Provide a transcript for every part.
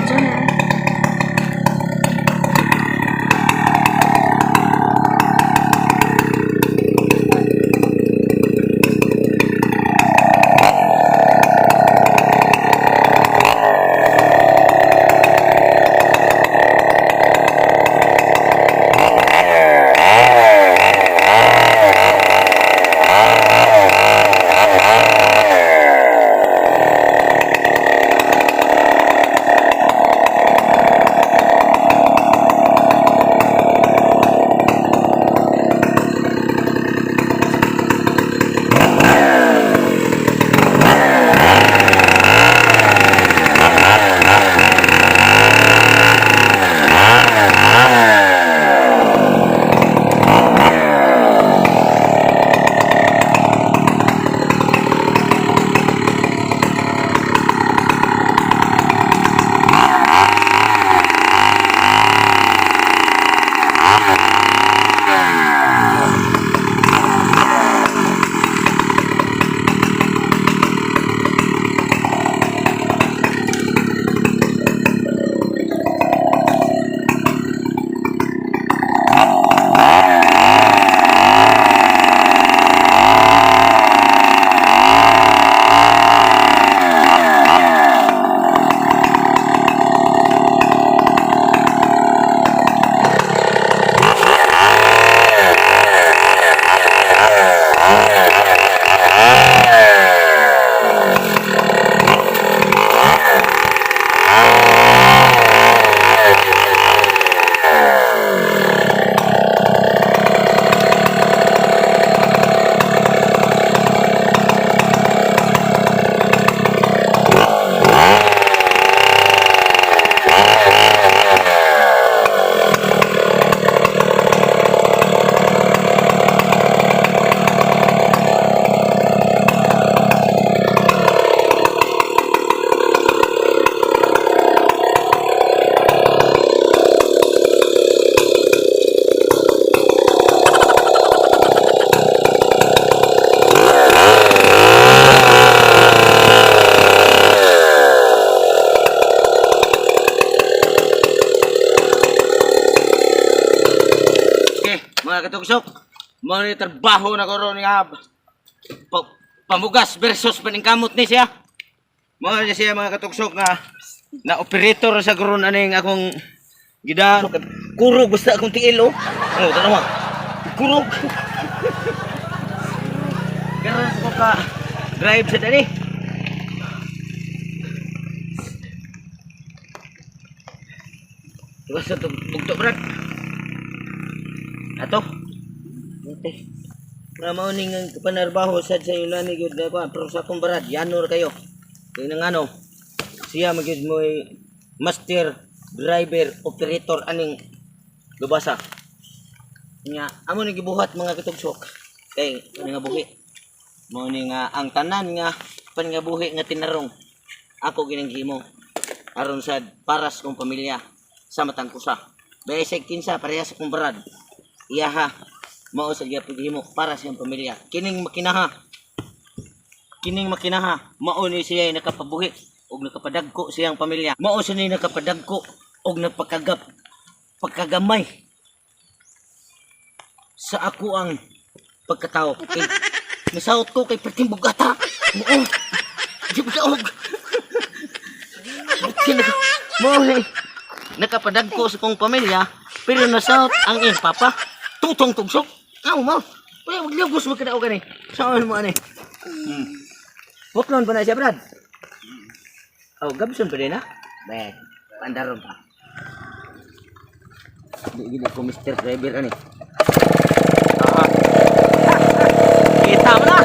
Diyan na. Okay, mga katugsok, mga trabaho na ko ron nga pamugas versus paningkamot ni siya. Mga ni siya, mga katugsok, nga na operator sa karon aning akong gida kurog basta akong tiil, oh. Oh, tanawa. Kurog. Karon ko ka drive sa dali. Basta to bugto, brad. Ato. Okay. Nga mao ning ang panarbaho sad sa inyo ni gyud na kuan, pero sa akong barad yanor kayo. Kay nang ano siya magyud mo master driver operator aning lubasa. Nga amo ni gibuhat, mga katugsok, kay nga buhi. Mao ni nga ang tanan nga pangabuhi nga tinarong ako gining gihimo aron sad paras kong pamilya sa matang kusa. Basic kinsa parehas akong barad. Iyaha mao sa gyapon gihimo para sa iyang pamilya. Kining makinaha. Kining makinaha mao ni siya nakapabuhi og nakapadagko siyang pamilya. Mao siya ni nakapadagko og napakagap pagkagamay sa ako ang pagkatao. Kay nasawot ko kay perting bugata. Mao. Di ba og? Mao ni nakapadagko sa kong pamilya pero nasawot ang iyang papa. Tutong tugsok. Aw mo. Pero maglugos mo kada gani. Saan mo ani? Buklon pa na siya, Brad. Oh, gabson pa din na. Be, pandaron pa. Di gini ko Mr. Driver ani. Aha. Kita mo na.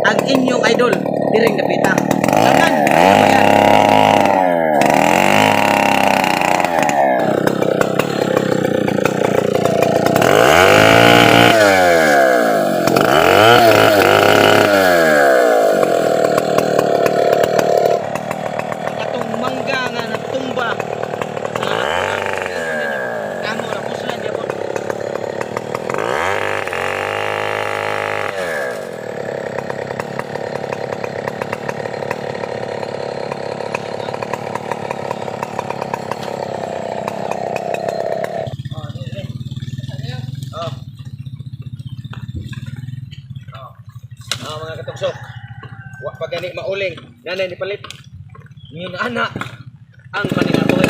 Ang inyong idol, Diring Dapita. Tanan, yan. Katong mangga nga natumba sa kamo na puslan gyapon. Oh, dire. Oh. Oh. Ah, mga katuksok. Wa pa gani mauling. Nanay ni palit. Ngayon anak ang paningatoy.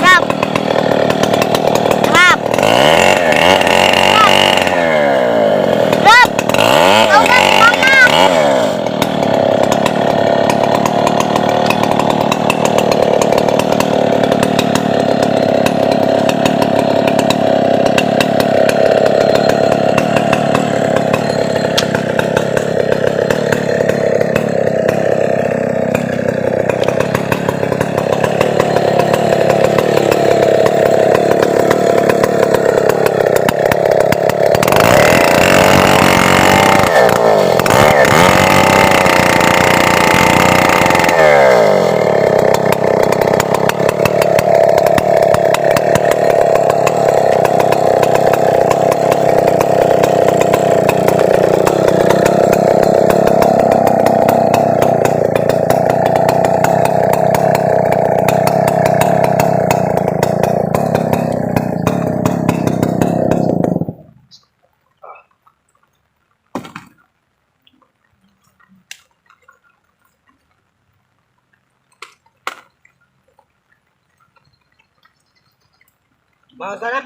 Rap. Rap. Rap. Tawagan si Mama. Mga sana.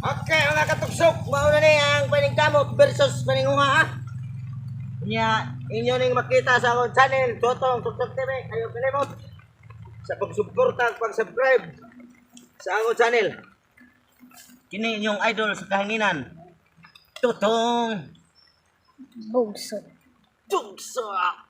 Okay, mga katuksok, mauna ni ang paningkamot versus paninguha ha. Nya, inyo ning makita sa akong channel, Totong Tuktok TV, ayaw kalimot sa pagsuporta at pag-subscribe sa akong channel. Kini inyong idol sa kahanginan, Totong Bugso. Tugsok!